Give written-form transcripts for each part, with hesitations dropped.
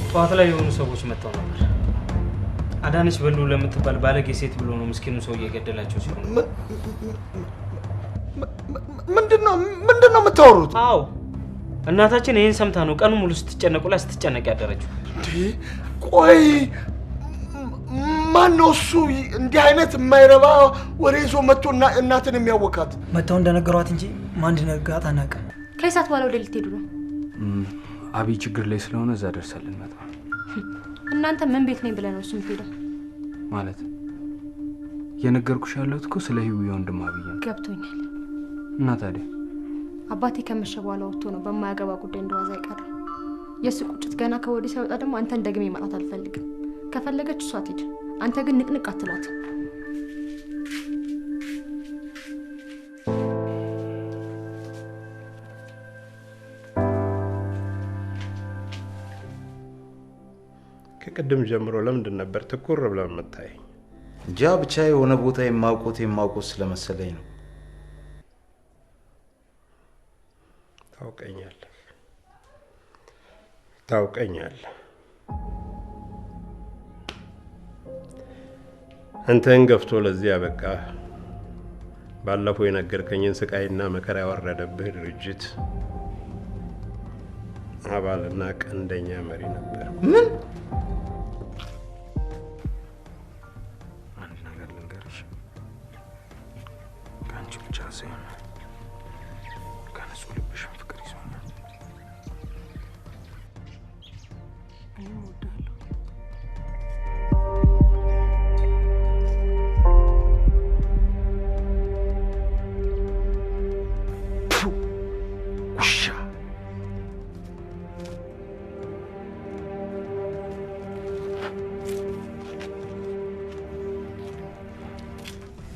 ጠዋት ላይ የሆኑ ሰዎች መጥተው ነበር። አዳነች በሉ ለምትባል ባለጌ ሴት ብሎ ነው ምስኪኑ ሰው እየገደላቸው ሲሆን። ምንድነው ምንድነው የምታወሩት? አዎ፣ እናታችን ይሄን ሰምታ ነው ቀኑ ሙሉ ስትጨነቁ ላይ ስትጨነቅ ያደረችው። እንዴ ቆይ፣ ማን ነው እሱ እንዲህ አይነት የማይረባ ወሬ ይዞ መጥቶ እናትን የሚያወካት? መጥተው እንደነገሯት እንጂ ማን እንደነገራት አናውቅም። ከሰዓት በኋላ ወደ ልትሄዱ ነው? አብይ ችግር ላይ ስለሆነ እዛ ደርሰልን መጣ። እናንተ ምን ቤት ነኝ ብለህ ነው እሱ የምትሄደው? ማለት የነገርኩሽ ያለሁት እኮ ስለ ህይወት የወንድም አብይ ነው። ገብቶኛል። እና ታዲያ አባቴ ከመሸ በኋላ ወጥቶ ነው በማያገባ ጉዳይ እንደዋዛ አይቀርም። የእሱ ቁጭት ገና ከወዲህ ሳይወጣ ደግሞ አንተን ደግሜ ማጣት አልፈልግም። ከፈለገች እሷ ትሂድ፣ አንተ ግን ንቅንቅ አትላት። ከቅድም ጀምሮ ለምንድን ነበር ትኩር ብለህ የምታየኝ? እንጃ፣ ብቻ የሆነ ቦታ የማውቆት የማውቆት ስለመሰለኝ ነው። ታውቀኛለህ፣ ታውቀኛለህ። አንተን ገፍቶ ለዚህ ያበቃ ባለፈው የነገርከኝን ስቃይና መከራ ያወረደብህ ድርጅት አባልና ቀንደኛ መሪ ነበር። ምን? አንድ ነገር ልንገርሽ፣ ከአንቺ ብቻ ሳይሆን ከንጹህ ልብሽም ፍቅር ይዞኛል። እኔም እወድሃለሁ። ውሻ!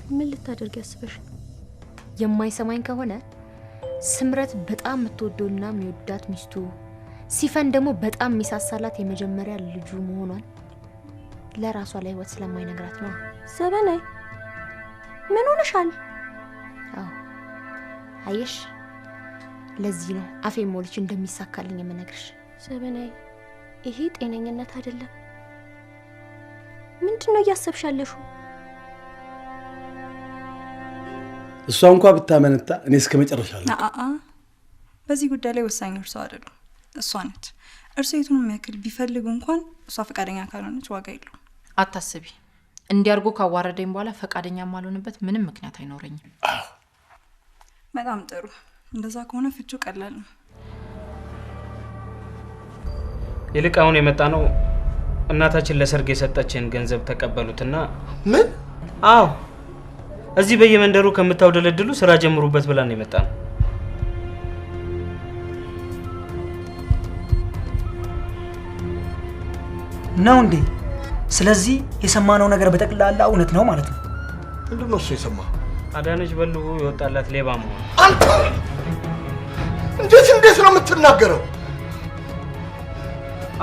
ምን ልታደርግ ያስበሽ? የማይሰማኝ ከሆነ ስምረት በጣም የምትወደውና የሚወዳት ሚስቱ፣ ሲፈን ደግሞ በጣም የሚሳሳላት የመጀመሪያ ልጁ መሆኗን ለራሷ ለህይወት ስለማይነግራት ነው። ዘበናይ ምን ሆነሻል? አዎ አየሽ፣ ለዚህ ነው አፌን ሞልቼ እንደሚሳካልኝ የምነግርሽ። ዘበናይ ይሄ ጤነኝነት አይደለም። ምንድን ነው እያሰብሽ ያለሽው? እሷ እንኳ ብታመነታ እኔ እስከ መጨረሻ አለ። አአ፣ በዚህ ጉዳይ ላይ ወሳኝ እርሶ አይደሉም፣ እሷ ነች። እርሶ የቱንም ያክል ቢፈልጉ እንኳን እሷ ፈቃደኛ ካልሆነች ዋጋ የለውም። አታስቢ፣ እንዲያርጎ ካዋረደኝ በኋላ ፈቃደኛ ማልሆንበት ምንም ምክንያት አይኖረኝም። በጣም ጥሩ። እንደዛ ከሆነ ፍቹ ቀላል ነው። ይልቅ አሁን የመጣ ነው እናታችን ለሰርግ የሰጠችን ገንዘብ ተቀበሉትና። ምን? አዎ፣ እዚህ በየመንደሩ ከምታውደለድሉ ስራ ጀምሩበት ብላ ነው የመጣ ነው። ነው እንዴ? ስለዚህ የሰማነው ነገር በጠቅላላ እውነት ነው ማለት ነው። ምንድን ነው እሱ የሰማኸው? አዳነች በልሁ የወጣላት ሌባ መሆኑ። አንተ እንዴት እንዴት ነው የምትናገረው?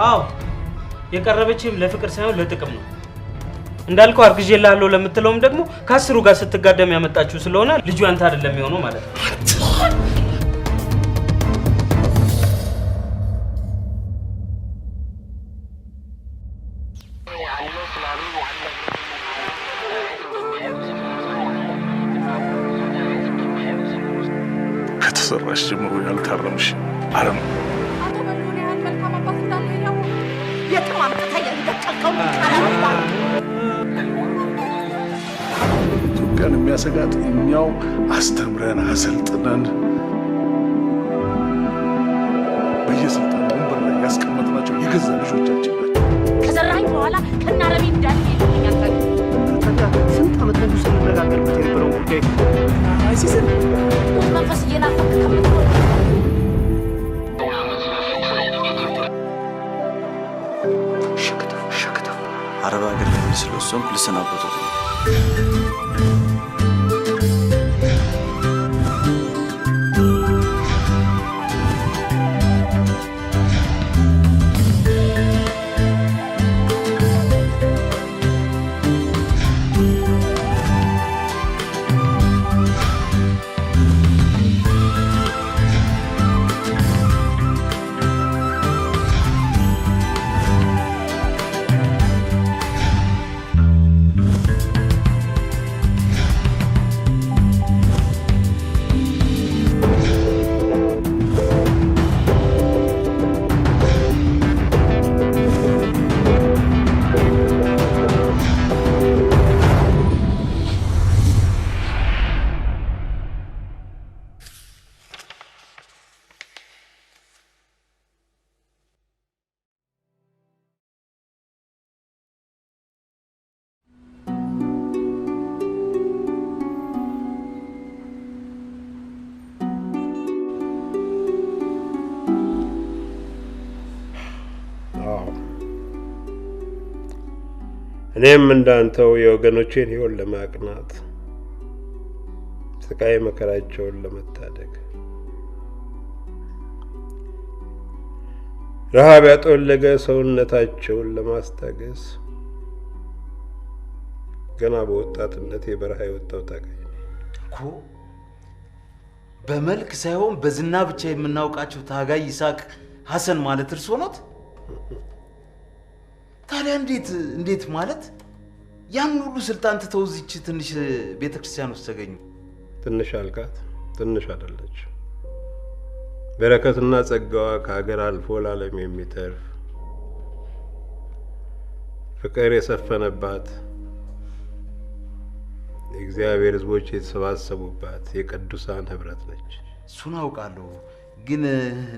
አዎ፣ የቀረበችም ለፍቅር ሳይሆን ለጥቅም ነው። እንዳልከው አርግዤልሃለሁ ለምትለውም ደግሞ ከአስሩ ጋር ስትጋደም ያመጣችሁ ስለሆነ ልጁ ያንተ አይደለም የሚሆነው ማለት ነው። ከተሰራሽ ጀምሮ ያልታረምሽ አረም። አቶ በልሁን ያህል መልካም አባት እንዳለ ያወቅ የትም አምጥተህ የደቀልከውን ቃል ኢትዮጵያን የሚያሰጋት እኛው አስተምረን አሰልጥነን በየስልጣን ወንበር ላይ ያስቀመጥናቸው የገዛ ልጆቻችን ናቸው። ከዘራኝ በኋላ ከናረቢ እንዳለ ይሉኛል። ስንት ዓመት ሙሉ ስንነጋገርበት የነበረውን ጉዳይ አይሲስን መንፈስ እየናፈቅ ከምትሆን አረብ ሀገር ለመሄድ ስለወሰንኩ ልሰናበቱት ነው። እኔም እንዳንተው የወገኖቼን ሕይወት ለማቅናት ስቃይ መከራቸውን ለመታደግ ረሃብ ያጠወለገ ሰውነታቸውን ለማስታገስ ገና በወጣትነቴ በረሃ የወጣው ታጋይ ነኝ። እኮ በመልክ ሳይሆን በዝና ብቻ የምናውቃቸው ታጋይ ይስሐቅ ሐሰን ማለት እርስዎ ኖት? ታዲያ እንዴት ማለት ያን ሁሉ ስልጣን ትተው እዚች ትንሽ ቤተክርስቲያን ውስጥ ተገኙ? ትንሽ አልካት፣ ትንሽ አይደለች። በረከትና ጸጋዋ ከሀገር አልፎ ለዓለም የሚተርፍ ፍቅር የሰፈነባት የእግዚአብሔር ሕዝቦች የተሰባሰቡባት የቅዱሳን ህብረት ነች። እሱን አውቃለሁ፣ ግን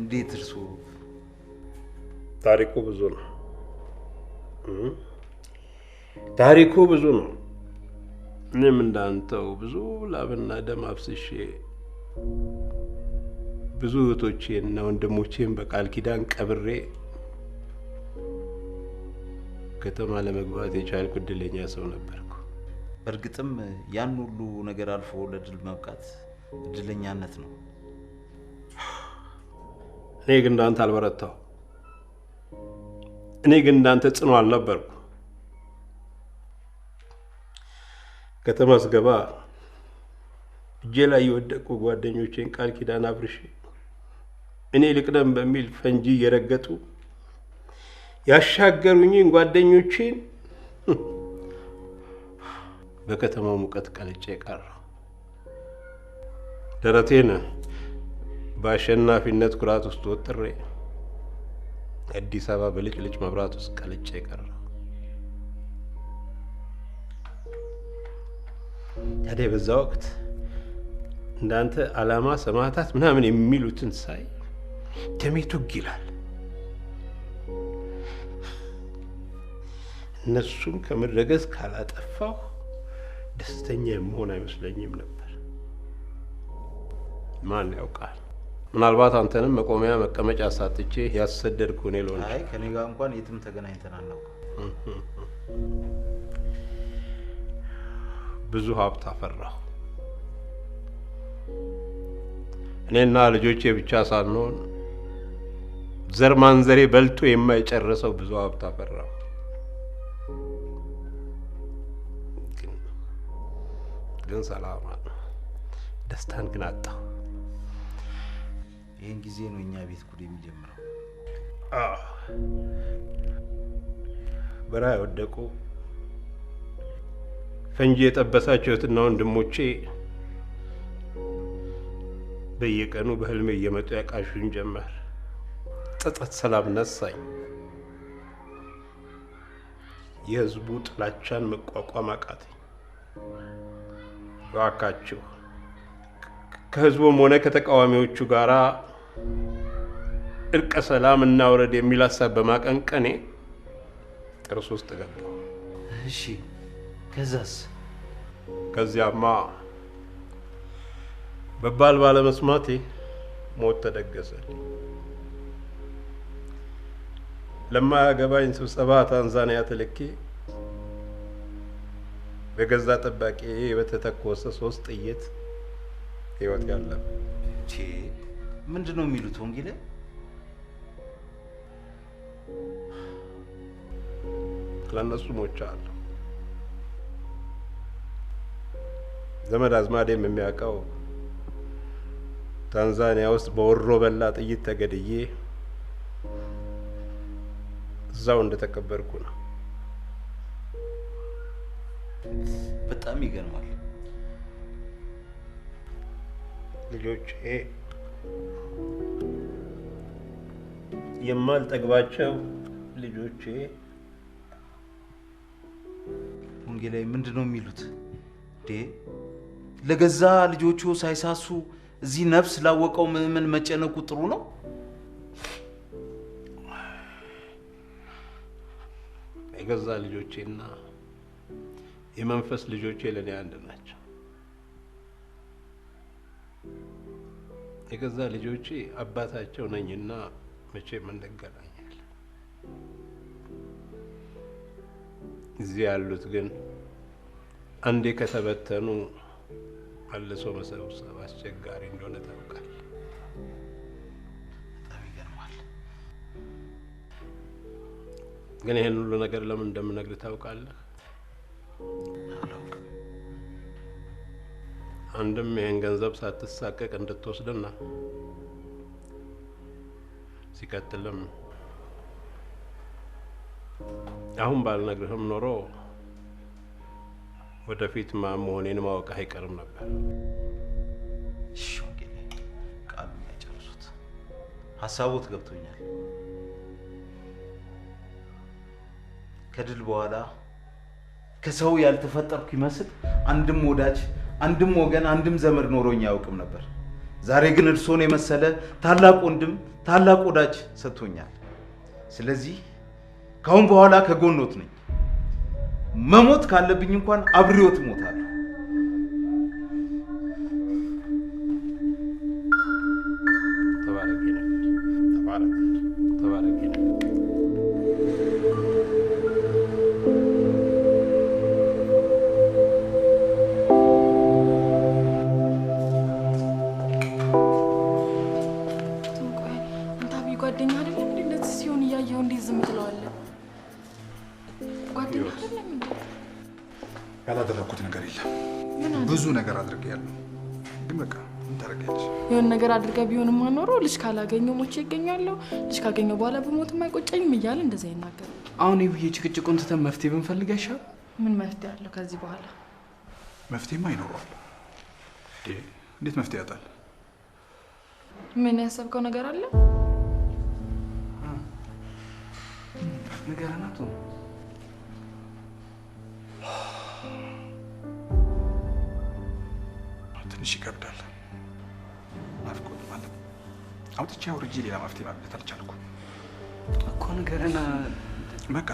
እንዴት እርስዎ? ታሪኩ ብዙ ነው። ታሪኩ ብዙ ነው። እኔም እንዳንተው ብዙ ላብና ደም አፍስሼ ብዙ እህቶቼንና ወንድሞቼን በቃል ኪዳን ቀብሬ ከተማ ለመግባት የቻልኩ እድለኛ ሰው ነበርኩ። በእርግጥም ያን ሁሉ ነገር አልፎ ለድል መብቃት እድለኛነት ነው። እኔ ግን እንዳንተ አልበረታሁ። እኔ ግን እንዳንተ ጽኑ አልነበርኩ። ከተማ ስገባ እጄ ላይ የወደቁ ጓደኞቼን ቃል ኪዳን አፍርሼ እኔ ልቅደም በሚል ፈንጂ እየረገጡ ያሻገሩኝን ጓደኞቼን በከተማው ሙቀት ቀልጬ ቀረሁ። ደረቴን በአሸናፊነት ኩራት ውስጥ ወጥሬ አዲስ አበባ በልጭልጭ መብራት ውስጥ ቀልጬ ቀረሁ። ታዲያ በዛ ወቅት እንዳንተ ዓላማ ሰማዕታት ምናምን የሚሉትን ሳይ ደሜ ቱግ ይላል። እነሱን ከምድረ ገጽ ካላጠፋሁ ደስተኛ የምሆን አይመስለኝም ነበር። ማን ያውቃል? ምናልባት አንተንም መቆሚያ መቀመጫ ሳጥቼ ያሰደድኩ እኔ ልሆን። አይ ከኔ ጋር እንኳን የትም ተገናኝተን አናውቅም። ብዙ ሀብት አፈራሁ። እኔና ልጆቼ ብቻ ሳንሆን ዘር ማንዘሬ በልቶ የማይጨርሰው ብዙ ሀብት አፈራሁ። ግን ሰላም ደስታን ግን አጣሁ። ይሄን ጊዜ ነው እኛ ቤት ጉድ የሚጀምረው። አዎ በረሃ የወደቁ ፈንጂ የጠበሳቸው እህትና ወንድሞቼ በየቀኑ በህልሜ እየመጡ ያቃሹኝ ጀመር። ጸጸት ሰላም ነሳኝ። የህዝቡ ጥላቻን መቋቋም አቃተኝ። እባካችሁ ከህዝቡም ሆነ ከተቃዋሚዎቹ ጋራ እርቀ ሰላም እናውረድ የሚል ሀሳብ በማቀንቀኔ ጥርስ ውስጥ ገባሁ። እሺ ከዛስ? ከዚያማ በባል ባለመስማቴ ሞት ተደገሰልኝ። ለማያገባኝ ስብሰባ ታንዛኒያ ተልኬ በገዛ ጠባቂዬ በተተኮሰ 3 ጥይት ህይወት ያለፈ። ምንድነው የሚሉት ወንጌል? ለእነሱ ሞቻለሁ። ዘመድ አዝማዴም የሚያውቀው ታንዛኒያ ውስጥ በወሮ በላ ጥይት ተገድዬ እዛው እንደተቀበርኩ ነው። በጣም ይገርማል። ልጆቼ የማልጠግባቸው ልጆቼ። ወንጌላዊ ምንድነው የሚሉት? ለገዛ ልጆቹ ሳይሳሱ እዚህ ነፍስ ላወቀው ምእመን መጨነቁ ጥሩ ነው? የገዛ ልጆቼና የመንፈስ ልጆቼ ለኔ አንድ ናቸው። የገዛ ልጆቼ አባታቸው ነኝና መቼም እንገናኛለን። እዚህ ያሉት ግን አንዴ ከተበተኑ መልሶ መሰብሰብ አስቸጋሪ እንደሆነ ታውቃል። በጣም ይገርማል። ግን ይሄን ሁሉ ነገር ለምን እንደምነግርህ ታውቃለህ? አላውቅም። አንድም ይሄን ገንዘብ ሳትሳቀቅ እንድትወስድና ሲቀጥልም አሁን ባልነግርህም ኖሮ ወደፊት ማን መሆኔን ማወቅ አይቀርም ነበር። እሺ ወንጌላዊ፣ ቃሉን ያጨርሱት። ሀሳቦት ገብቶኛል። ከድል በኋላ ከሰው ያልተፈጠርኩ ይመስል አንድም ወዳጅ፣ አንድም ወገን፣ አንድም ዘመድ ኖሮኝ አያውቅም ነበር። ዛሬ ግን እርሶን የመሰለ ታላቅ ወንድም፣ ታላቅ ወዳጅ ሰጥቶኛል። ስለዚህ ካሁን በኋላ ከጎኖት ነኝ። መሞት ካለብኝ እንኳን አብሬዎት እሞታለሁ። ተባረክ ይላል። ተባረክ፣ ተባረክ ይላል። ቆይ አንተ አብይ ጓደኛ አይደለም እንዴ? እንደዚህ ሲሆን እያየኸው እንዴት ዝም ትለዋለህ? ጓደኛ አይደለም እንዴ? ያላደረኩት ነገር የለም። ብዙ ነገር አድርጌያለሁ። ግን በቃ ምን ታደርጊያለሽ? የሆነ ነገር አድርገህ ቢሆንማ ኖሮ ልጅ ካላገኘው ሞቼ እገኛለሁ፣ ልጅ ካገኘው በኋላ ብሞትም አይቆጨኝም እያለ እንደዛ ይናገራል። አሁን ይሄ ጭቅጭቁን ትተን መፍትሄ ብንፈልግ አይሻልም? ምን መፍትሄ አለው ከዚህ በኋላ? መፍትሄማ ይኖረዋል። እንዴት መፍትሄ ያጣል? ምን ያሰብከው ነገር አለ? ንገረን አቶ። ትንሽ ይከብዳል። ናፍቆት ማለት አውጥቼ አውርጄ ሌላ መፍትሄ ማግኘት አልቻልኩም እኮ። ንገረን በቃ።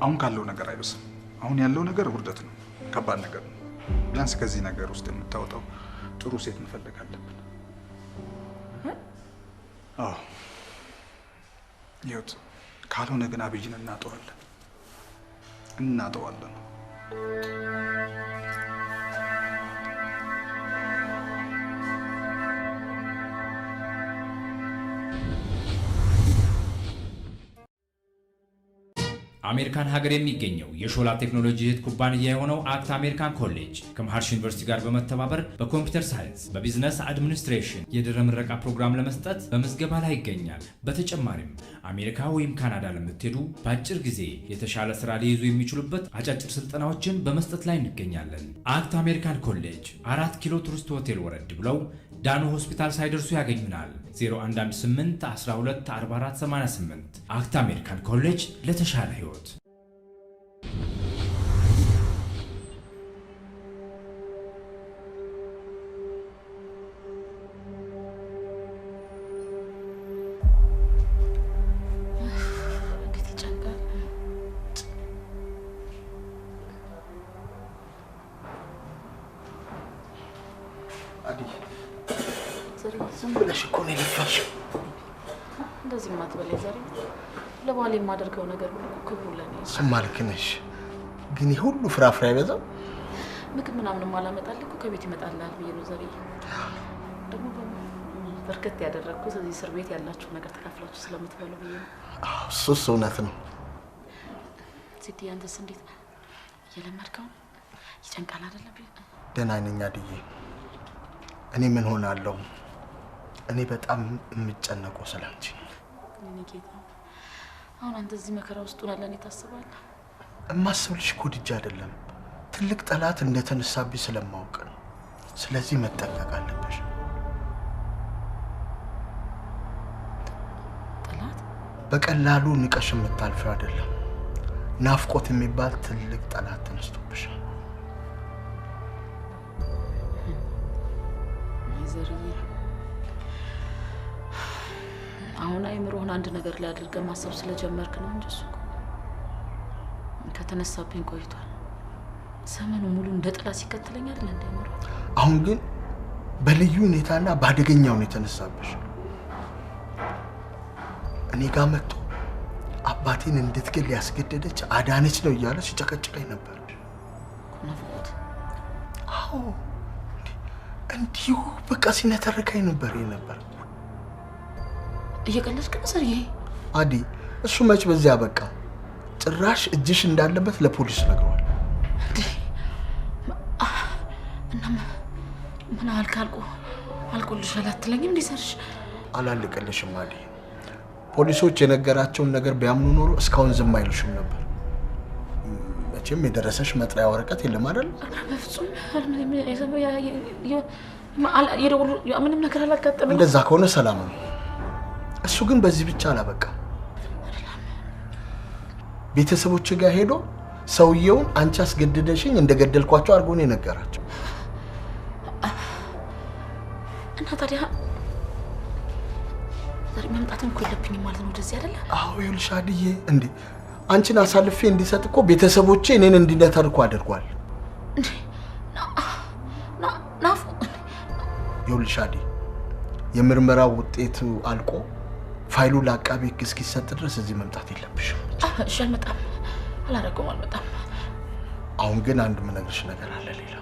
አሁን ካለው ነገር አይብስም። አሁን ያለው ነገር ውርደት ነው፣ ከባድ ነገር ነው። ቢያንስ ከዚህ ነገር ውስጥ የምታወጣው ጥሩ ሴት መፈለግ አለብን። አዎ ይኸውት፣ ካልሆነ ግን አብይን እናጠዋለን እናጠዋለን። አሜሪካን ሀገር የሚገኘው የሾላ ቴክኖሎጂ እህት ኩባንያ የሆነው አክት አሜሪካን ኮሌጅ ከመሃርሽ ዩኒቨርሲቲ ጋር በመተባበር በ computer science፣ በ business administration የድህረ ምረቃ ፕሮግራም ለመስጠት በምዝገባ ላይ ይገኛል። በተጨማሪም አሜሪካ ወይም ካናዳ ለምትሄዱ በአጭር ጊዜ የተሻለ ስራ ሊይዙ የሚችሉበት አጫጭር ስልጠናዎችን በመስጠት ላይ እንገኛለን። አክት አሜሪካን ኮሌጅ 4 ኪሎ ቱሪስት ሆቴል ወረድ ብለው ዳኖ ሆስፒታል ሳይደርሱ ያገኙናል። 0118 12 44 88 አክት አሜሪካን ኮሌጅ ለተሻለ ህይወት። እንዴት ይጨንቃል። አዲ ዝም ብለሽ እኮ ነው የለፋሽው። እንደዚህ ማትበላይ ዛሬ ለባሌ የማደርገው ነገር ሁሉ እኮ ክብሩ ለኔ ነው። እሱማ ልክ ነሽ፣ ግን ይህ ሁሉ ፍራፍሬ አይበዛም? ምግብ ምናምንም አላመጣልህ እኮ ከቤት ይመጣልሃል ብዬ ነው ዘርዬ። ደግሞ በርከት ያደረግኩት እዚህ እስር ቤት ያላችሁ ነገር ተካፍላችሁ ስለምትበሉ ብዬ ነው። እሱስ እውነት ነው። ሴትዬ አንተስ እንዴት ነህ? እየለመድከው ነው? ይጨንቃል አይደለም? ደህና ነኝ አድዬ። እኔ ምን ሆናለሁ? እኔ በጣም የምጨነቀው ስላንቺ ነው። የእኔ ጌታ፣ አሁን አንተ እዚህ መከራ ውስጥ ሆነህ ለእኔ ታስባለህ? እማስብልሽ እኮ ወድጄ አይደለም፣ ትልቅ ጠላት እንደተነሳብኝ ስለማወቅ ነው። ስለዚህ መጠንቀቅ አለብሽ። ጠላት በቀላሉ ንቀሽ የምታልፊው አይደለም። ናፍቆት የሚባል ትልቅ ጠላት ተነስቶብሻል። ዘርዬ፣ አሁን አይምሮህን አንድ ነገር ላይ አድርገህ ማሰብ ስለጀመርክ ነው እንጂ እሱ እኮ ከተነሳብኝ ቆይቷል። ዘመኑ ሙሉ እንደ ጥላ ሲከተለኝ አይደል እንደ አይምሮ። አሁን ግን በልዩ ሁኔታና በአደገኛው ነው የተነሳብሽ። እኔ ጋር መጥቶ አባቴን እንድትገል ያስገደደች አዳነች ነው እያለ ሲጨቀጭቀኝ ነበር። ናፍቆት? አዎ፣ እንዲሁ በቃ ሲነተርከኝ ነበር ነበር። እየቀለድክ ነው ዘርዬ? አዲ፣ እሱ መች በዚያ በቃ ጭራሽ እጅሽ እንዳለበት ለፖሊስ ነግሯል። እና ምን አልክ? አልቆልሻል አትለኝም እንዴ ሰርሽ? አላለቀልሽም አዲ። ፖሊሶች የነገራቸውን ነገር ቢያምኑ ኖሮ እስካሁን ዝም አይሉሽም ነበር። መቼም የደረሰሽ መጥሪያ ወረቀት የለም አይደል? በፍጹም ምንም ነገር አላጋጠመኝም። እንደዛ ከሆነ ሰላም ነው። እሱ ግን በዚህ ብቻ አላበቃም። ቤተሰቦች ጋር ሄዶ ሰውየውን አንቺ አስገድደሽኝ እንደገደልኳቸው አድርጎ ነው የነገራቸው። እና ታዲያ ዛሬ መምጣትም እኮ የለብኝም ማለት ነው ወደዚህ አይደለ? አዎ ይኸውልሽ አድዬ፣ እንዴ አንቺን አሳልፌ እንዲሰጥ እኮ ቤተሰቦቼ እኔን እንዲነተርኩ አድርጓል። እንዴ ናፉ፣ ይኸውልሽ አዲ፣ የምርመራው ውጤቱ አልቆ ፋይሉ ለአቃቤ ሕግ እስኪሰጥ ድረስ እዚህ መምጣት የለብሽም። እሺ አልመጣም፣ አላደርገውም፣ አልመጣም። አሁን ግን አንድ የምነግርሽ ነገር አለ። ሌላ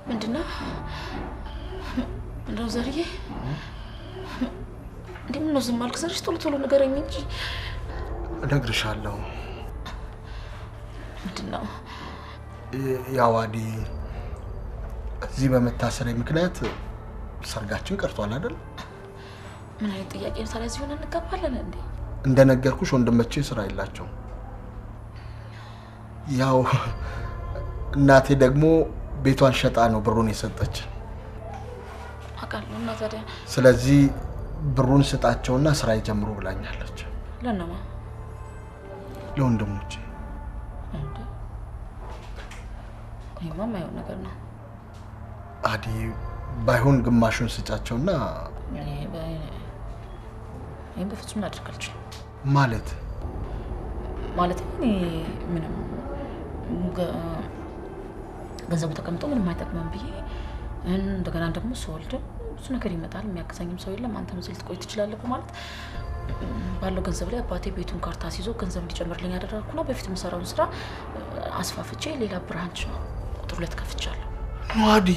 ምንድነው? እንደው ዘርዬ፣ እንዴ ምነው ዝም አልክ? ዘርሽ ቶሎ ቶሎ ንገረኝ እንጂ። እነግርሻለሁ። ምንድነው? ያው አዲ፣ እዚህ በመታሰሬ ምክንያት ሰርጋችን ቀርቷል አይደል? ምን አይነት ጥያቄ ነው ታዲያ? እዚህ ሆነን እንጋባለን እንዴ? እንደነገርኩሽ ወንድሞቼ ስራ የላቸውም። ያው እናቴ ደግሞ ቤቷን ሸጣ ነው ብሩን የሰጠች። አውቃለሁ። እና ታዲያ ስለዚህ ብሩን ስጣቸውና ስራ ይጀምሩ ብላኛለች። ለነማ? ለወንድሞቼ። እንዴ ይሄማ የማይሆን ነገር ነው አዲ። ባይሆን ግማሹን ስጫቸውና። ይሄን በፍጹም ላደርግ አልችልም። ማለት ማለት እኔ ምንም ገንዘቡ ተቀምጦ ምንም አይጠቅምም ብዬ እንደገና ደግሞ ስወልድ ብዙ ነገር ይመጣል፣ የሚያግዘኝም ሰው የለም፣ አንተም እዚህ ልትቆይ ትችላለህ በማለት ባለው ገንዘብ ላይ አባቴ ቤቱን ካርታ ሲይዞ ገንዘብ እንዲጨምርልኝ ያደረኩና በፊት የምሰራውን ስራ አስፋፍቼ ሌላ branch ቁጥር 2 ከፍቻለሁ። No አዲ፣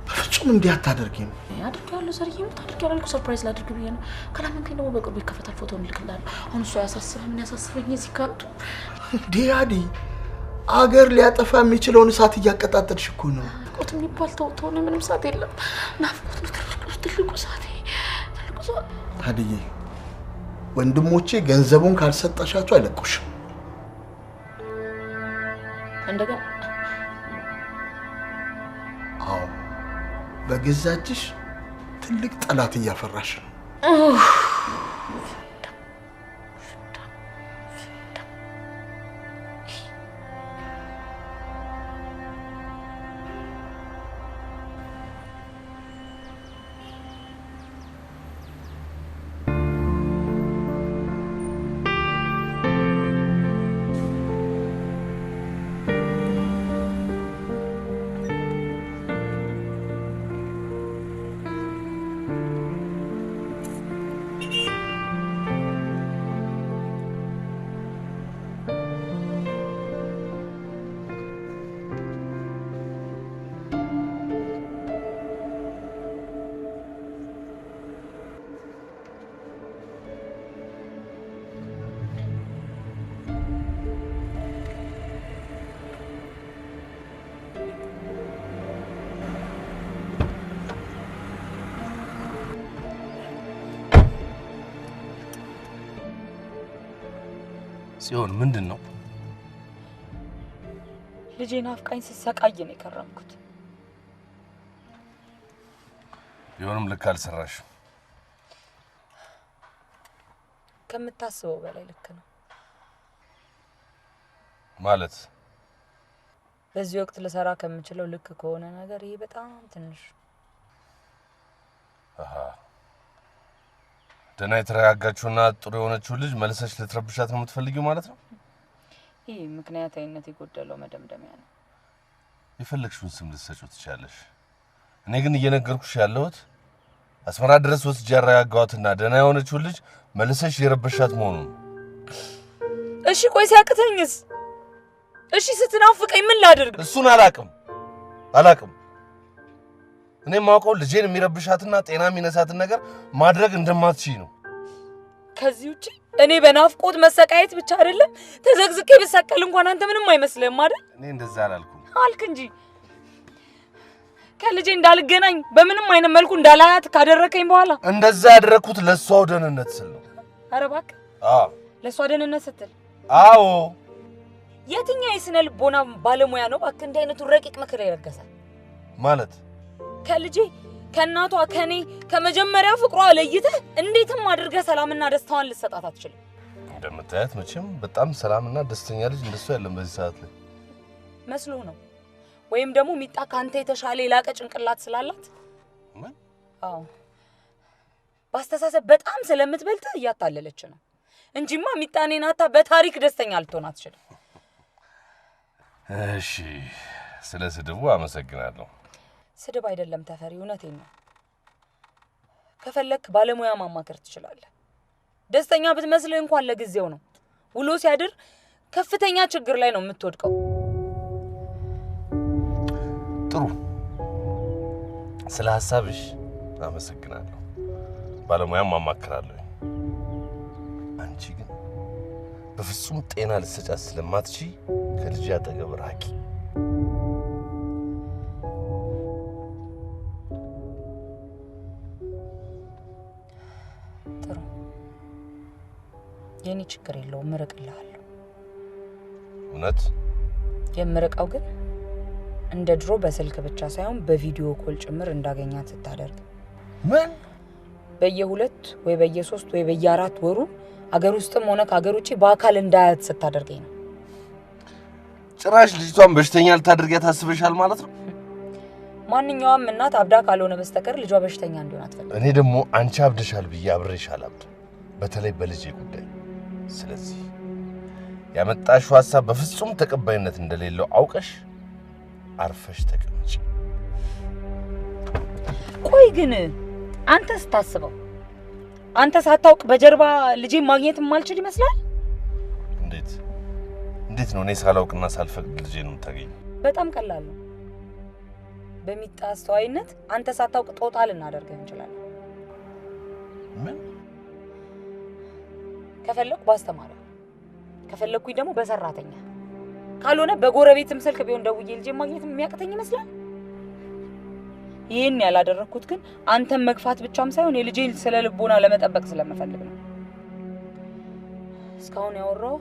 በፍጹም እንዲህ አታደርጊም። አድርጌዋለሁ ዘርዬ፣ ሞት አድርጌዋለሁ አልኩህ። surprise ላድርግ ብዬ ነው። ካላመንከኝ ደግሞ በቅርቡ ይከፈታል፣ ፎቶ እልክልሃለሁ። አሁን እሱ አያሳስብህም፣ እኔ ያሳስበኝ እዚህ ካንቱ። እንዴ አዲ፣ አገር ሊያጠፋ የሚችለውን እሳት እያቀጣጠልሽ እኮ ነው። ናፍቆት የሚባል ተው ተው፣ ምንም እሳት የለም። ናፍቆት ነው ትልቁ እሳቴ፣ ትልቁ እሳት። አድዬ፣ ወንድሞቼ ገንዘቡን ካልሰጠሻቸው አይለቁሽም። እንደገና አዎ፣ በገዛ እጅሽ ትልቅ ጠላት እያፈራሽ ነው። ጽዮን ምንድን ነው? ልጄ ናፍቃኝ ስሰቃይ ነው የከረምኩት። ቢሆንም ልክ አልሰራሽም። ከምታስበው በላይ ልክ ነው። ማለት በዚህ ወቅት ልሰራ ከምችለው ልክ ከሆነ ነገር ይሄ በጣም ትንሽ። አሃ፣ ደህና የተረጋጋችውና ጥሩ የሆነችው ልጅ መልሰሽ ልትረብሻት ነው የምትፈልጊው ማለት ነው? ይህ ምክንያታዊነት የጎደለው መደምደሚያ ነው። የፈለግሽውን ስም ልትሰጪው ትችያለሽ። እኔ ግን እየነገርኩሽ ያለሁት አስመራ ድረስ ወስጄ ያረጋጋኋትና ደህና የሆነችውን ልጅ መልሰሽ የረበሻት መሆኑን ነው። እሺ ቆይ ሲያቅተኝስ? እሺ ስትናፍቀኝ ምን ላድርግ? እሱን አላቅም አላቅም። እኔ የማውቀው ልጄን የሚረብሻትና ጤና የሚነሳትን ነገር ማድረግ እንደማትችይ ነው። ከዚህ ውጪ እኔ በናፍቆት መሰቃየት ብቻ አይደለም ተዘግዝቄ ብሰቀል እንኳን አንተ ምንም አይመስልህም አይደል? እኔ እንደዛ አላልኩም። አልክ እንጂ ከልጄ እንዳልገናኝ በምንም አይነት መልኩ እንዳላያት ካደረከኝ በኋላ እንደዛ ያደረኩት ለሷው ደህንነት ስል ነው። ኧረ እባክህ። አዎ ለሷ ደህንነት ስትል? አዎ። የትኛው የስነ ልቦና ባለሙያ ነው እባክህ እንዲህ አይነቱ ረቂቅ ምክር የለገሰ? ማለት ከልጄ ከእናቷ ከኔ ከመጀመሪያው ፍቅሯ ለይተህ እንዴትም አድርገህ ሰላምና ደስታዋን ልትሰጣት አትችልም። እንደምታያት መቼም በጣም ሰላምና ደስተኛ ልጅ እንደሷ የለም በዚህ ሰዓት ላይ። መስሎ ነው ወይም ደግሞ ሚጣ ካንተ የተሻለ የላቀ ጭንቅላት ስላላት። ምን? አዎ በአስተሳሰብ በጣም ስለምትበልጥህ እያታለለች ነው እንጂማ ሚጣ እኔን አታ በታሪክ ደስተኛ ልትሆን አትችልም። እሺ ስለ ስድቡ አመሰግናለሁ። ስድብ አይደለም ተፈሪ፣ እውነቴን ነው። ከፈለክ ባለሙያ ማማከር ትችላለህ። ደስተኛ ብትመስልህ እንኳን ለጊዜው ነው። ውሎ ሲያድር ከፍተኛ ችግር ላይ ነው የምትወድቀው። ጥሩ፣ ስለ ሀሳብሽ አመሰግናለሁ። ባለሙያም አማክራለሁ። አንቺ ግን በፍጹም ጤና ልትሰጫት ስለማትችይ ከልጄ አጠገብ ራቂ። ጥሩ፣ የኔ ችግር የለውም፣ እርቅልሃለሁ። እውነት? የምርቀው ግን እንደ ድሮ በስልክ ብቻ ሳይሆን በ video call ጭምር እንዳገኛት ስታደርግ። ምን? በየሁለት ወይ በየሶስት ወይ በየአራት ወሩ አገር ውስጥም ሆነ ከአገር ውጪ በአካል እንዳያት ስታደርገኝ ነው። ጭራሽ ልጅቷን በሽተኛ ልታደርጊያት አስበሻል ማለት ነው? ማንኛውም እናት አብዳ ካልሆነ በስተቀር ልጇ በሽተኛ እንዲሆን አትፈልግም። እኔ ደግሞ አንቺ አብደሻል ብዬ አብሬሽ አላብድም፣ በተለይ በልጄ ጉዳይ። ስለዚህ ያመጣሽው ሀሳብ በፍጹም ተቀባይነት እንደሌለው አውቀሽ አርፈሽ ተቀመጪ። ቆይ ግን አንተ ስታስበው አንተ ሳታውቅ በጀርባ ልጄን ማግኘት የማልችል ይመስላል? እንዴት እንዴት ነው እኔ ሳላውቅና ሳልፈቅድ ልጄን የምታገኘው? በጣም ቀላል ነው። በሚጣ አስተዋይነት አንተ ሳታውቅ ጦጣ ልናደርግህ እንችላለን። ምን? ከፈለኩ ባስተማሪ፣ ከፈለኩኝ ደግሞ በሰራተኛ፣ ካልሆነ በጎረቤትም ስልክ ቢሆን ደውዬ ልጄን ማግኘት የሚያቅተኝ ይመስላል? ይሄን ያላደረኩት ግን አንተን መግፋት ብቻም ሳይሆን የልጄን ስለ ልቦና ለመጠበቅ ስለምፈልግ ነው። እስካሁን ያወራው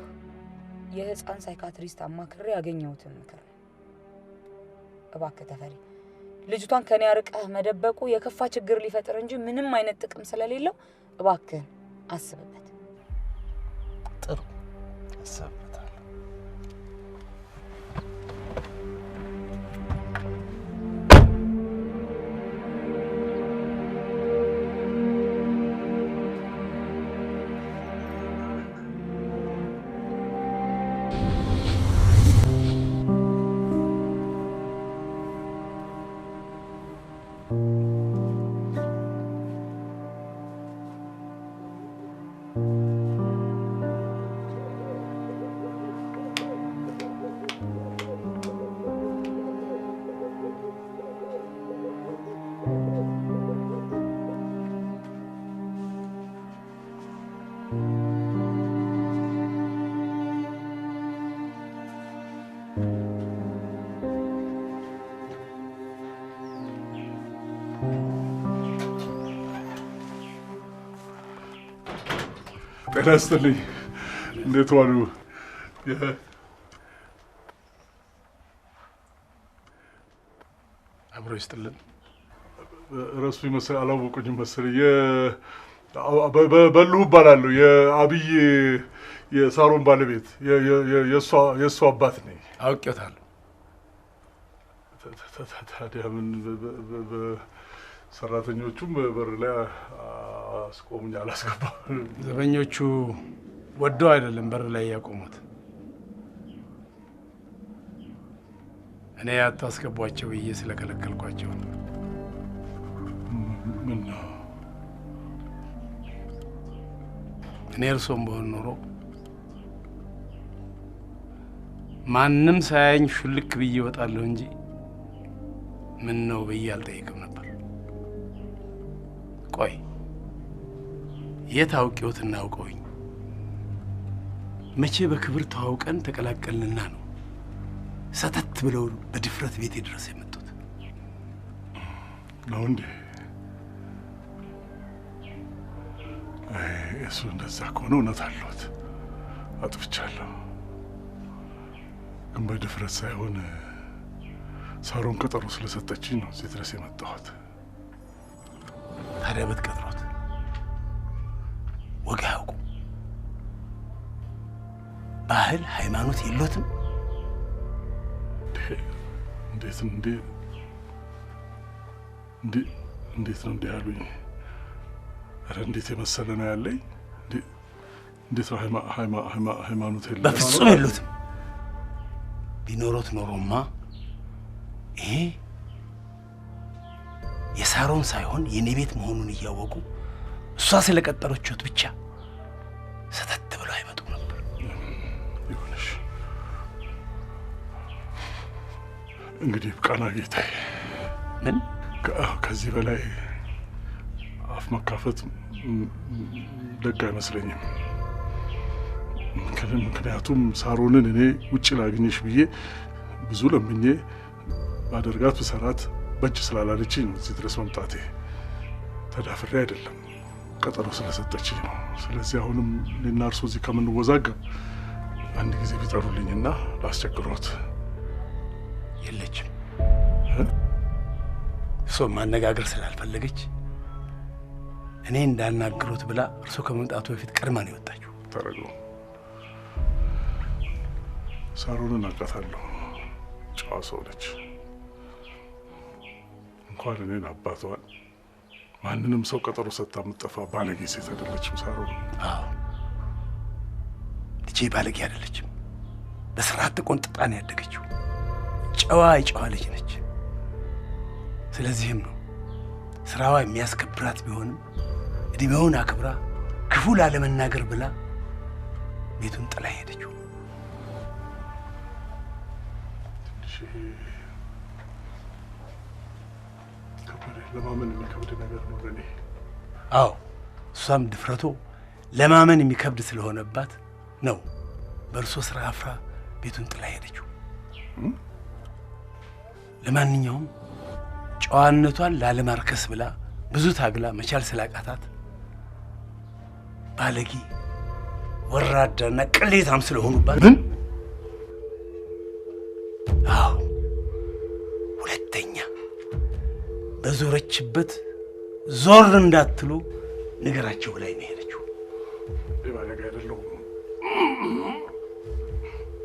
የህፃን psychiatrist አማክሬ ያገኘሁትን ምክር ነው። እባክህ ተፈሪ፣ ልጅቷን ከኔ አርቀህ መደበቁ የከፋ ችግር ሊፈጥር እንጂ ምንም አይነት ጥቅም ስለሌለው እባክህን አስብበት። ጥሩ፣ አስብበታለሁ። ጤና ይስጥልኝ። እንዴት ዋሉ? አብሮ ይስጥልን። ረሱ ይመስል አላወቁኝም መሰለኝ። በልሁ እባላለሁ። የአብይ የሳሮን ባለቤት የእሷ አባት ነኝ። አውቄዎታለሁ። ታዲያ ምን ሰራተኞቹም በር ላይ አስቆሙኝ፣ አላስገባም። ዘበኞቹ ወደው አይደለም በር ላይ ያቆሙት። እኔ አታስገቧቸው ብዬ ስለከለከልኳቸው ነው። ምን ነው? እኔ እርሶም በሆን ኖሮ ማንም ሳያኝ ሹልክ ብዬ እወጣለሁ እንጂ ምን ነው ብዬ አልጠይቅም ነበር። ቆይ የት አውቄዎት እናውቀውኝ? መቼ በክብር ተዋውቀን ተቀላቀልንና ነው ሰተት ብለው በድፍረት ቤቴ ድረስ የመጡት? ነው እንዴ? እሱ እንደዛ ከሆነ እውነት አለዎት፣ አጥፍቻለሁ። ግን በድፍረት ሳይሆን ሳሮን ቀጠሮ ስለሰጠችኝ ነው እዚህ ድረስ የመጣሁት። ታዲያ ብትቀጥሮት ወግ አያውቁም፣ ባህል ሃይማኖት የሎትም። እንዴት እንዴ እንዴ እንዴት ነው እንዲህ ያሉኝ? ኧረ እንዴት የመሰለ ነው ያለኝ። እንዴት ነው ሃይማኖት የለም? በፍጹም የሎትም። ቢኖሮት ኖሮማ ይሄ የሳሮን ሳይሆን የኔ ቤት መሆኑን እያወቁ እሷ ስለቀጠረችዎት ብቻ ሰተት ብለው አይመጡም ነበር። ይሁንሽ እንግዲህ ብቃና ጌታዬ። ምን ከዚህ በላይ አፍ መካፈት ደግ አይመስለኝም። ምክንያቱም ሳሮንን እኔ ውጭ ላግኝሽ ብዬ ብዙ ለምኜ ባደርጋት ብሰራት በእጅ ስላላለችኝ ነው እዚህ ድረስ መምጣቴ። ተዳፍሬ አይደለም፣ ቀጠሮ ስለሰጠችኝ ነው። ስለዚህ አሁንም እኔና እርሶ እዚህ ከምንወዛገብ አንድ ጊዜ ቢጠሩልኝና ላስቸግሮት። የለችም። እርሶ ማነጋገር ስላልፈለገች እኔ እንዳናግሮት ብላ እርሶ ከመምጣቱ በፊት ቀድማ ነው የወጣችው። ተረጉ ሳሮንን አውቃታለሁ። ጨዋ ሰው ነች። እንኳን እኔን አባቷን ማንንም ሰው ቀጠሮ ሰጥታ የምትጠፋ ባለጌ ሴት አይደለችም ሳሮን። አዎ ልጄ ባለጌ አይደለችም። በስርዓት ተቆንጥጣ ነው ያደገችው። ጨዋ የጨዋ ልጅ ነች። ስለዚህም ነው ስራዋ የሚያስከብራት ቢሆንም እድሜውን አክብራ ክፉ ላለመናገር ብላ ቤቱን ጥላ ሄደችው። ትንሽ ከበደ፣ ለማመን የሚከብድ ነገር ነው ለእኔ። አዎ እሷም ድፍረቶ ለማመን የሚከብድ ስለሆነባት ነው በእርሶ ስራ አፍራ ቤቱን ጥላ ሄደችው። ለማንኛውም ጨዋነቷን ላለማርከስ ብላ ብዙ ታግላ መቻል ስላቃታት ባለጌ ወራዳና ቅሌታም ስለሆኑባት ምን? አዎ ሁለተኛ በዞረችበት ዞር እንዳትሉ ንገራቸው ብላኝ ነው የሄደችው። ባለጌ አይደለሁም፣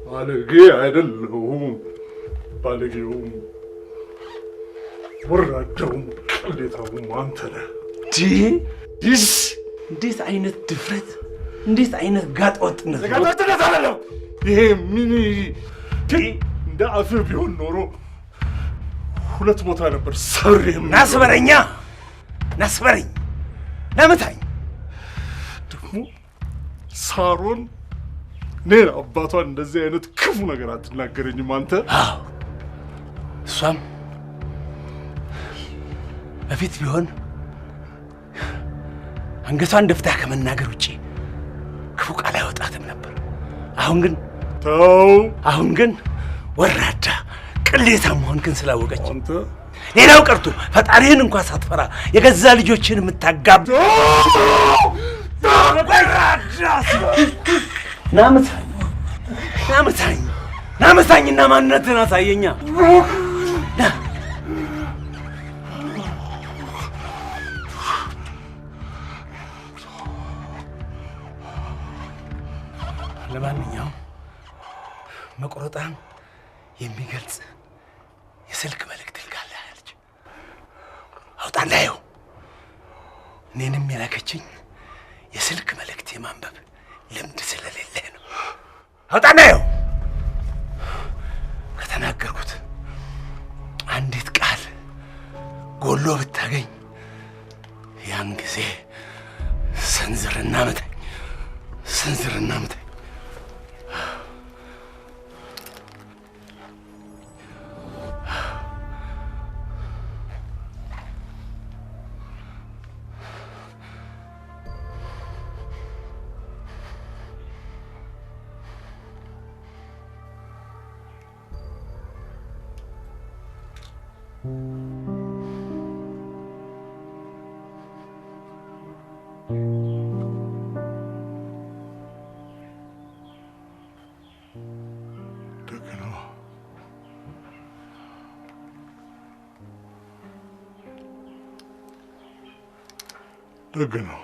ባለጌ አይደለሁም። ባለጌውም ወራዳውም ቅሌታውም አንተ ነህ። ዲስ እንዴት አይነት ድፍረት! እንዴት አይነት ጋጥ ወጥነት! ጋጥ ወጥነት አይደለም ይሄ። ምን እንደ አፍህ ቢሆን ኖሮ ሁለት ቦታ ነበር ሰብሬ። ናስበረኛ፣ ናስበረኝ፣ ናምታኝ። ደግሞ ሳሮን እኔን አባቷን እንደዚህ አይነት ክፉ ነገር አትናገረኝም አንተ። አዎ እሷም በፊት ቢሆን አንገቷን ደፍታ ከመናገር ውጪ ክፉ ቃል አይወጣትም ነበር። አሁን ግን ተው፣ አሁን ግን ወራዳ ቅሌታም መሆንክን ስላወቀች አንተ ሌላው ቀርቶ ፈጣሪህን እንኳን ሳትፈራ የገዛ ልጆችን የምታጋብ ናምታኝ፣ ናምታኝ፣ ናምታኝና ማንነትህን አሳየኛ። ለማንኛውም መቁረጧን የሚገልጽ የስልክ መልእክት ልካለች። አውጣ እንዳየው። እኔንም የላከችኝ የስልክ መልእክት የማንበብ ልምድ ስለሌለ ነው። አውጣ እንዳየው። ከተናገርኩት አንዲት ቃል ጎሎ ብታገኝ ያን ጊዜ ሰንዝርና ምታኝ፣ ሰንዝርና ምታኝ። ደግ ነው።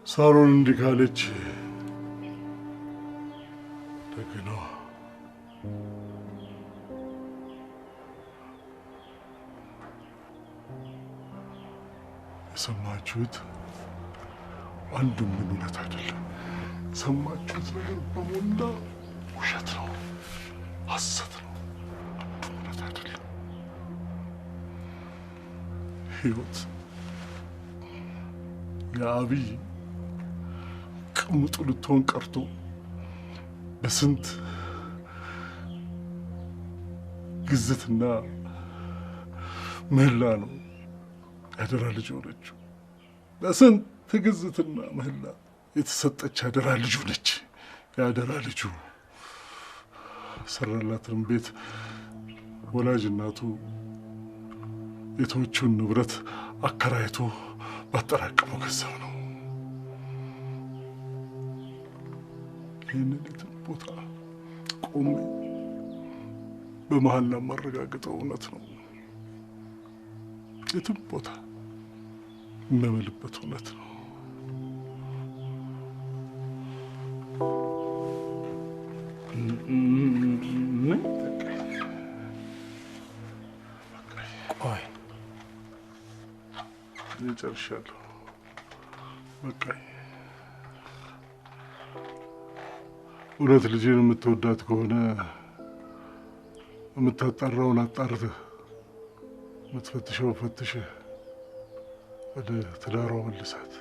ሳሮን እንዲህ ካለች ደግ ነው። የሰማችሁት አንዱም ምን እውነት አይደለም። የሰማችሁት ነገር በሞላ ውሸት ነው፣ ሐሰት ነው። አንዱም እውነት አይደለም። ህይወት የአብይ ቅምጡ ልትሆን ቀርቶ በስንት ግዝትና ምህላ ነው ያደራ ልጅ ሆነችው። በስንት ግዝትና ምህላ የተሰጠች ያደራ ልጁ ነች። ያደራ ልጁ ሰራላትን ቤት ወላጅ እናቱ የተወችውን ንብረት አከራይቶ ባጠራቀመው ገንዘብ ነው። ይህንን የትም ቦታ ቆሜ በመሀላ ማረጋግጠው እውነት ነው። የትም ቦታ የምምልበት እውነት ነው። ምን? ቆይ እኔ ጨርሻለሁ። በቃኝ። እውነት ልጄን የምትወዳት ከሆነ የምታጣራውን አጣርተህ የምትፈትሸውን ፈትሸህ ወደ ትዳሯ መልሳት።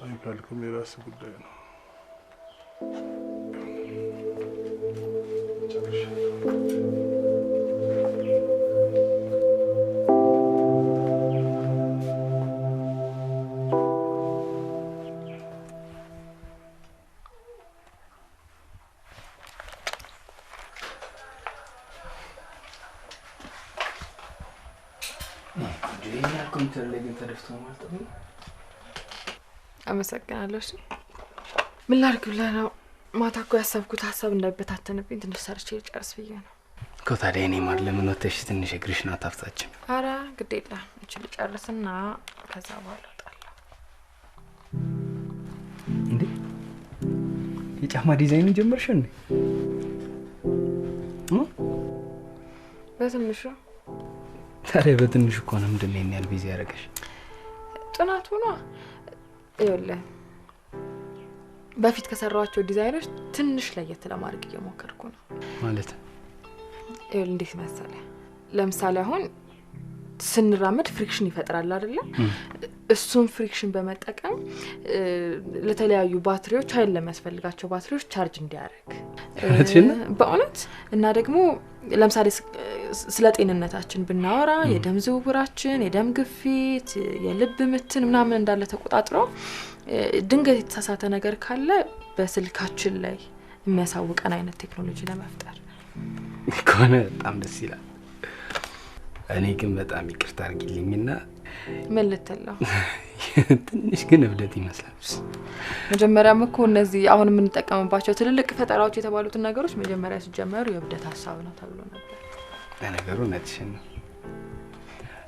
አይ ካልክም የራስህ ጉዳይ ነው። ኮምፒውተር ላይ ግን ተደፍቶ ማለት ነው። አመሰግናለሁ። እሺ ምን ላድርግ ብለህ ነው? ማታ እኮ ያሰብኩት ሀሳብ እንዳይበታተንብኝ ትንሽ ሰርቼ ልጨርስ ብዬ ነው እኮ። ታዲያ እኔ ማር ለምን ወተሽ ትንሽ እግርሽን አታፍታችም? ኧረ ግድ የለም እቺ ልጨርስና ከዛ በኋላ እወጣለሁ። እንዴ የጫማ ዲዛይኑን ጀመርሽ እንዴ? በትንሹ። ታዲያ በትንሹ እኮ ነው ምንድን ነው ይሄን ያህል busy ያደረገሽ? ጥናቱ ነው። ይኸውልህ በፊት ከሰራኋቸው ዲዛይኖች ትንሽ ለየት ለማድረግ እየሞከርኩ ነው። ማለት ይኸውልህ እንዴት መሰለህ፣ ለምሳሌ አሁን ስንራመድ friction ይፈጥራል አይደለ? እሱን friction በመጠቀም ለተለያዩ ባትሪዎች ኃይል ለሚያስፈልጋቸው ባትሪዎች ቻርጅ እንዲያደርግ በእውነት። እና ደግሞ ለምሳሌ ስለ ጤንነታችን ብናወራ የደም ዝውውራችን፣ የደም ግፊት፣ የልብ ምትን ምናምን እንዳለ ተቆጣጥሮ ድንገት የተሳሳተ ነገር ካለ በስልካችን ላይ የሚያሳውቀን አይነት ቴክኖሎጂ ለመፍጠር ከሆነ በጣም ደስ ይላል። እኔ ግን በጣም ይቅርታ አድርጊልኝና ምን ልትል ነው? ትንሽ ግን እብደት ይመስላል። መጀመሪያም እኮ እነዚህ አሁን የምንጠቀምባቸው ትልልቅ ፈጠራዎች የተባሉትን ነገሮች መጀመሪያ ሲጀመሩ የእብደት ሀሳብ ነው ተብሎ ነበር። ለነገሩ እውነትሽን ነው።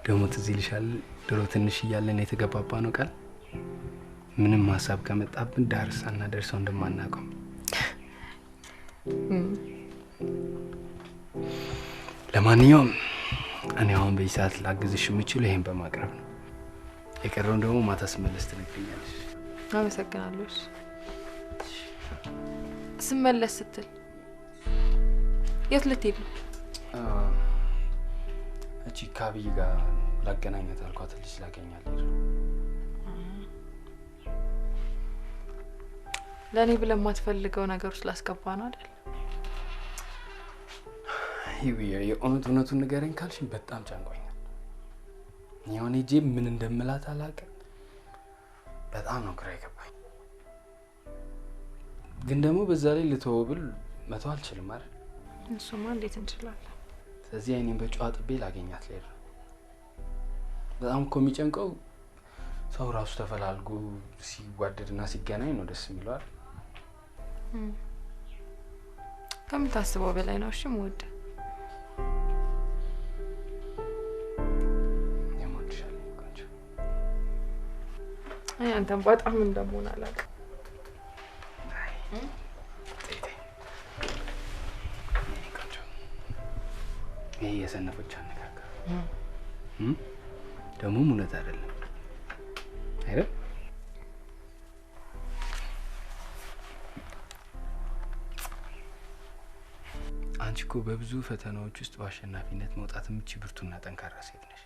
ደግሞ ትዝ ይልሻል ድሮ ትንሽ እያለን የተገባባ ነው ቃል ምንም ሀሳብ ከመጣብን ዳር ሳናደርሰው እንደማናውቀው። ለማንኛውም እኔ አሁን በዚህ ሰዓት ላግዝሽ የምችለው ይሄን በማቅረብ ነው። የቀረውን ደግሞ ማታ ስመለስ ትነግሪኛለሽ። አመሰግናለሁ። ስመለስ ስትል የት ልትሄድ ነው? እቺ ከአብይ ጋር ላገናኛት አልኳት ልጅ ላገኛት ልሄድ ነው። ለእኔ ብለህ የማትፈልገው ነገር ውስጥ ላስገባ ነው አይደል? የእውነት እውነቱን ንገረኝ ካልሽኝ በጣም ጨንቆኛል። የሆነ ሂጄ ምን እንደምላት አላውቅም። በጣም ነው ግራ የገባኝ። ግን ደግሞ በዛ ላይ ልተወው ብል መተው አልችልም አይደል? እሱማ እንዴት እንችላለን? ስለዚህ አይኔን በጨው አጥቤ ላገኛት ልሄድ ነው። በጣም እኮ የሚጨንቀው ሰው ራሱ ተፈላልጎ ሲዋደድና ሲገናኝ ነው ደስ የሚለው አይደል? ከምታስበው በላይ ነው። እሺ የምወደው አይ አንተም በጣም እንደምሆን አላውቅም። ይሄ የሰነፎች አነጋገር ደግሞ እውነት አይደለም አይደል? አንቺ እኮ በብዙ ፈተናዎች ውስጥ በአሸናፊነት መውጣት የምትችይ ብርቱና ጠንካራ ሴት ነሽ።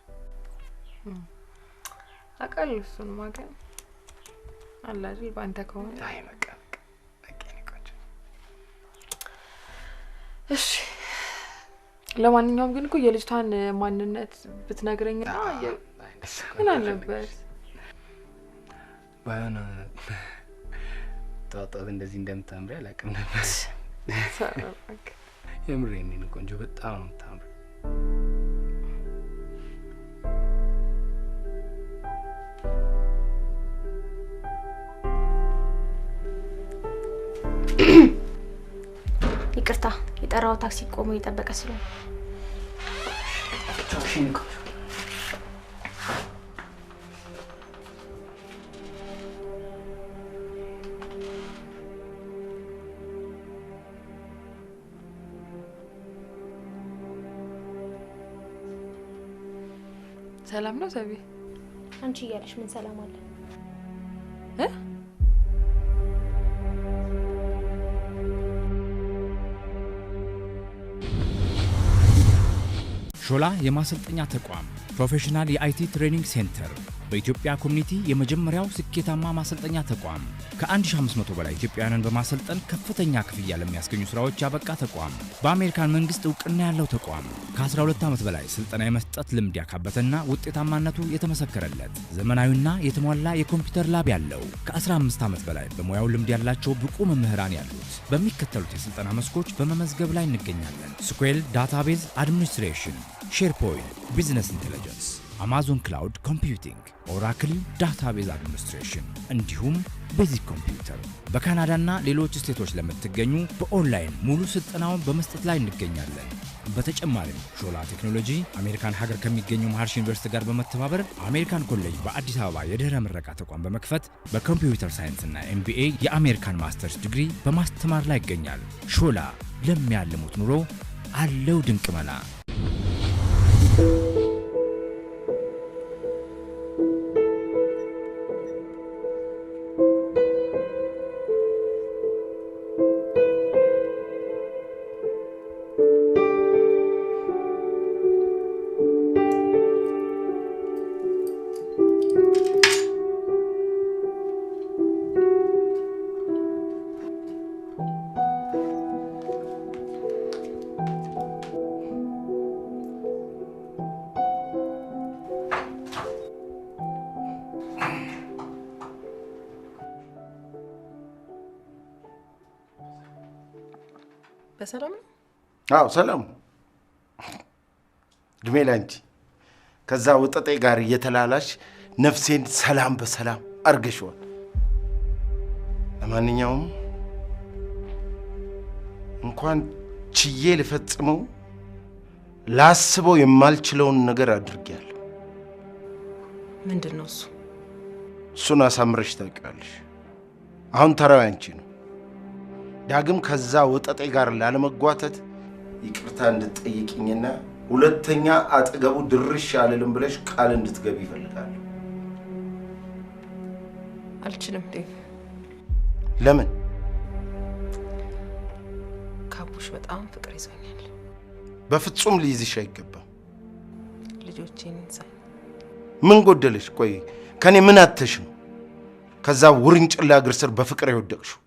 አውቃለሁ እሱንማ፣ ግን አለ አይደል በአንተ ከሆነ። አይ በቃ በቃ በቃ የእኔ ቆንጆ። እሺ ለማንኛውም ግን እኮ የልጅቷን ማንነት ብትነግረኝና ምን አለበት? ባይሆን ጠዋት ጠዋት እንደዚህ እንደምታምሪ አላውቅም ነበር። የምሬን ነው ቆንጆ፣ በጣም ነው የምታምሪው። ይቅርታ፣ የጠራው ታክሲ ቆሞ እየጠበቀ ስለሆነ። ሰላም ነው ሰቢ? አንቺ እያለሽ ምን ሰላም አለ? ሾላ የማሰልጠኛ ተቋም professional የ IT training center በኢትዮጵያ community የመጀመሪያው ስኬታማ ማሰልጠኛ ተቋም፣ ከ1500 በላይ ኢትዮጵያውያንን በማሰልጠን ከፍተኛ ክፍያ ለሚያስገኙ ስራዎች ያበቃ ተቋም፣ በአሜሪካን መንግስት እውቅና ያለው ተቋም፣ ከ12 ዓመት በላይ ስልጠና የመስጠት ልምድ ያካበተና ውጤታማነቱ የተመሰከረለት ዘመናዊና የተሟላ የኮምፒውተር lab ያለው፣ ከ15 ዓመት በላይ በሙያው ልምድ ያላቸው ብቁ መምህራን ያሉት፣ በሚከተሉት የስልጠና መስኮች በመመዝገብ ላይ እንገኛለን። SQL database administration፣ SharePoint፣ business intelligence፣ Amazon cloud computing፣ Oracle database administration እንዲሁም basic computer። በካናዳና ሌሎች ስቴቶች ለምትገኙ በኦንላይን ሙሉ ስልጠናውን በመስጠት ላይ እንገኛለን። በተጨማሪም ሾላ ቴክኖሎጂ አሜሪካን ሀገር ከሚገኘው መሀርሺ ዩኒቨርሲቲ ጋር በመተባበር አሜሪካን ኮሌጅ በአዲስ አበባ የድህረ ምረቃ ተቋም በመክፈት በ computer science ና MBA የአሜሪካን ማስተርስ ዲግሪ በማስተማር ላይ ይገኛል። ሾላ ለሚያልሙት ኑሮ አለው ድንቅ መላ። በሰላም ነው? አዎ ሰላም። እድሜ ላንቺ። ከዛ ወጠጤ ጋር እየተላላሽ ነፍሴን ሰላም በሰላም አርገሽዋል። ለማንኛውም እንኳን ችዬ ልፈጽመው ላስበው የማልችለውን ነገር አድርጌያለሁ። ምንድን ነው እሱ? እሱን አሳምረሽ ታውቂዋለሽ። አሁን ተራው ያንቺ ነው። ዳግም ከዛ ወጠጤ ጋር ላለመጓተት ይቅርታ እንድትጠይቂኝና ሁለተኛ አጠገቡ ድርሽ አልልም ብለሽ ቃል እንድትገቢ እፈልጋለሁ። አልችልም ዴቭ። ለምን? ካቡሽ በጣም ፍቅር ይዞኛል። በፍጹም ሊይዝሽ አይገባም። ልጆቼን ይንሳኝ። ምን ጎደለሽ? ቆይ ከኔ ምን አተሽ ነው ከዛ ውርንጭላ እግር ስር በፍቅር የወደቅሽው?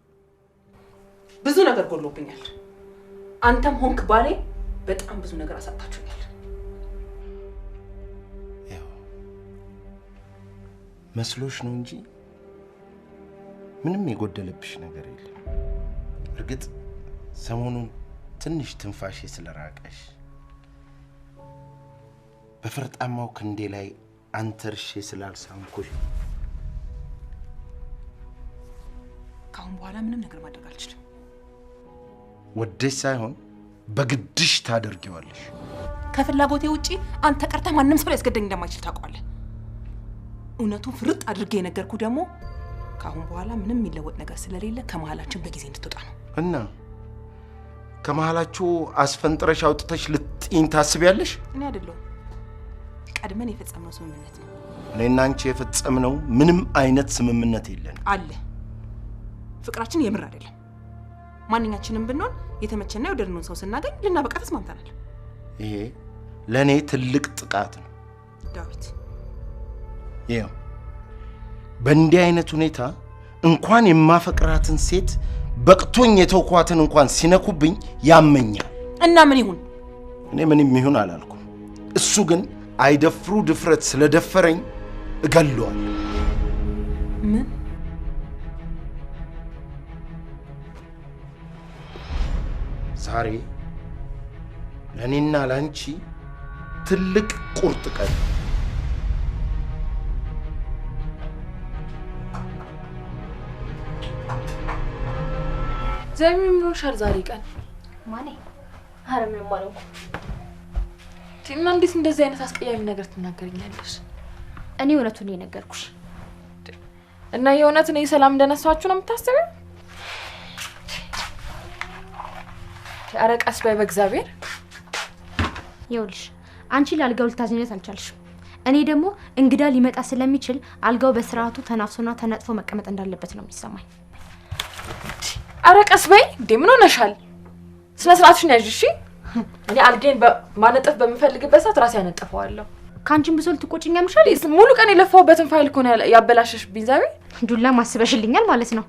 ብዙ ነገር ጎሎብኛል። አንተም ሆንክ ባሌ በጣም ብዙ ነገር አሳጣችሁኛል። ያው መስሎሽ ነው እንጂ ምንም የጎደለብሽ ነገር የለም። እርግጥ ሰሞኑን ትንሽ ትንፋሼ ስለራቀሽ በፈርጣማው ክንዴ ላይ አንተርሼ ስላልሳምኩሽ ካሁን በኋላ ምንም ነገር ማድረግ አልችልም። ወደሽ ሳይሆን በግድሽ ታደርጊዋለሽ። ከፍላጎቴ ውጪ አንተ ቀርተህ ማንም ሰው ሊያስገድደኝ እንደማይችል ታውቀዋለህ። እውነቱን ፍርጥ አድርጌ የነገርኩ ደግሞ ከአሁን በኋላ ምንም የሚለወጥ ነገር ስለሌለ ከመሀላችን በጊዜ እንድትወጣ ነው። እና ከመሀላችሁ አስፈንጥረሽ አውጥተሽ ልትጥይኝ ታስቢያለሽ? እኔ አይደለሁም፣ ቀድመን የፈጸምነው ስምምነት ነው። እኔና አንቺ የፈጸምነው ምንም አይነት ስምምነት የለንም። አለ። ፍቅራችን የምር አይደለም። ማንኛችንም ብንሆን የተመቸና የወደድነውን ሰው ስናገኝ ልናበቃ ተስማምተናል። ይሄ ለእኔ ትልቅ ጥቃት ነው ዳዊት። ይኸው በእንዲህ አይነት ሁኔታ እንኳን የማፈቅራትን ሴት በቅቶኝ የተውኳትን እንኳን ሲነኩብኝ ያመኛል። እና ምን ይሁን? እኔ ምንም ይሁን አላልኩም። እሱ ግን አይደፍሩ ድፍረት ስለደፈረኝ እገለዋለሁ። ምን? ዛሬ ለእኔና ለአንቺ ትልቅ ቁርጥ ቀን። ዘሚ ምን ሆነሻል ዛሬ ቀን? ማኔ? ኧረ ምንም አልሆንኩም። እና እንዴት እንደዚህ አይነት አስቀያሚ ነገር ትናገሪኛለሽ? እኔ እውነቱን ነው የነገርኩሽ። እና የእውነት እኔ ሰላም እንደነሳችሁ ነው የምታስቢው? ኧረ ቀስ በይ በእግዚአብሔር። ይኸውልሽ አንቺ ለአልጋው ልታዝኝለት አልቻልሽም። እኔ ደግሞ እንግዳ ሊመጣ ስለሚችል አልጋው በስርዓቱ ተናፍሶና ተነጥፎ መቀመጥ እንዳለበት ነው የሚሰማኝ። ኧረ ቀስ በይ እንዴ! ምን ሆነሻል? ስነ ስርዓትሽን ያዥ እሺ። እኔ አልጋዬን ማነጠፍ በምፈልግበት ሰዓት ራሴ አነጥፈዋለሁ። ከአንቺም ብሶ ልትቆጭኝ ያምሻል? ሙሉ ቀን የለፋሁበትን ፋይል እኮ ነው ያበላሸሽብኝ ዛሬ። ዱላ ማስበሽልኛል ማለት ነው።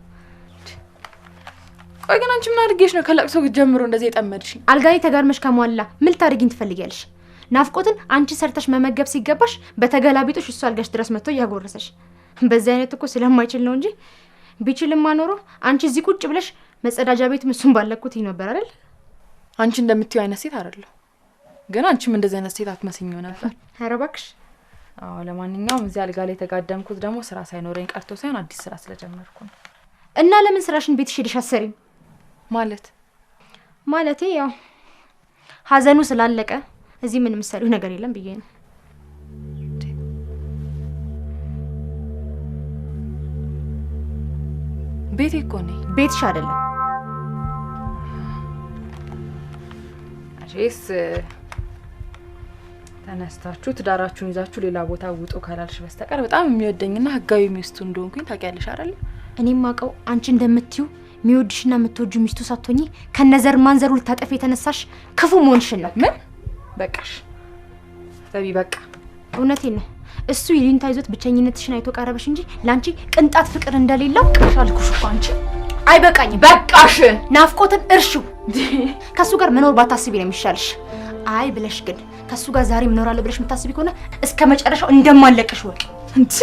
ቆይ ግን አንቺ ምን አድርጌሽ ነው ከለቅሶ ጀምሮ እንደዚህ የጠመድሽኝ? አልጋ ላይ ተጋድመሽ ከሟላ ምን ልታደርጊኝ ትፈልጊያለሽ? ናፍቆትን አንቺ ሰርተሽ መመገብ ሲገባሽ በተገላቢጦሽ እሱ አልጋሽ ድረስ መጥቶ እያጎረሰሽ። በዚህ አይነት እኮ ስለማይችል ነው እንጂ ቢችልማ ኖሮ አንቺ እዚህ ቁጭ ብለሽ መጸዳጃ ቤት እሱን ባለኩት ነበር አይደል? አንቺ እንደምትይው አይነት ሴት አይደለሁ፣ ግን አንቺም እንደዚህ አይነት ሴት አትመስኝም ነበር። ኧረ እባክሽ። አዎ፣ ለማንኛውም እዚህ አልጋ ላይ የተጋደምኩት ደግሞ ስራ ሳይኖረኝ ቀርቶ ሳይሆን አዲስ ስራ ስለጀመርኩ ነው። እና ለምን ስራሽን ቤትሽ ሄደሽ አትሰሪም? ማለት ማለቴ ያው ሀዘኑ ስላለቀ እዚህ ምንም የምትሰሪው ነገር የለም ብዬ ነው። ቤቴ እኮ ነኝ። ቤትሽ አይደለም። መቼስ ተነስታችሁ ትዳራችሁን ይዛችሁ ሌላ ቦታ ውጡ ካላልሽ በስተቀር በጣም የሚወደኝና ህጋዊ ሚስቱ እንደሆንኩኝ ታውቂያለሽ አይደል? እኔም አውቀው አንቺ እንደምትይው የሚወድሽና የምትወጂው ሚስቱ ሳትሆኚ ከነዘር ማንዘሩ ልታጠፊ የተነሳሽ ክፉ መሆንሽን ነው። ምን? በቃሽ ዘቢ፣ በቃ። እውነቴን ነው። እሱ ይሉኝታ ይዞት ብቸኝነትሽን አይቶ ቀረበሽ እንጂ ለአንቺ ቅንጣት ፍቅር እንደሌለው በቃሽ አልኩሽ እኮ አንቺ። አይበቃኝም። በቃሽ። ናፍቆትን እርሺው። ከሱ ጋር መኖር ባታስቢ ነው የሚሻልሽ። አይ ብለሽ ግን ከሱ ጋር ዛሬ እኖራለሁ ብለሽ የምታስቢ ከሆነ እስከ መጨረሻው እንደማለቅሽ ወቂ። እንዴ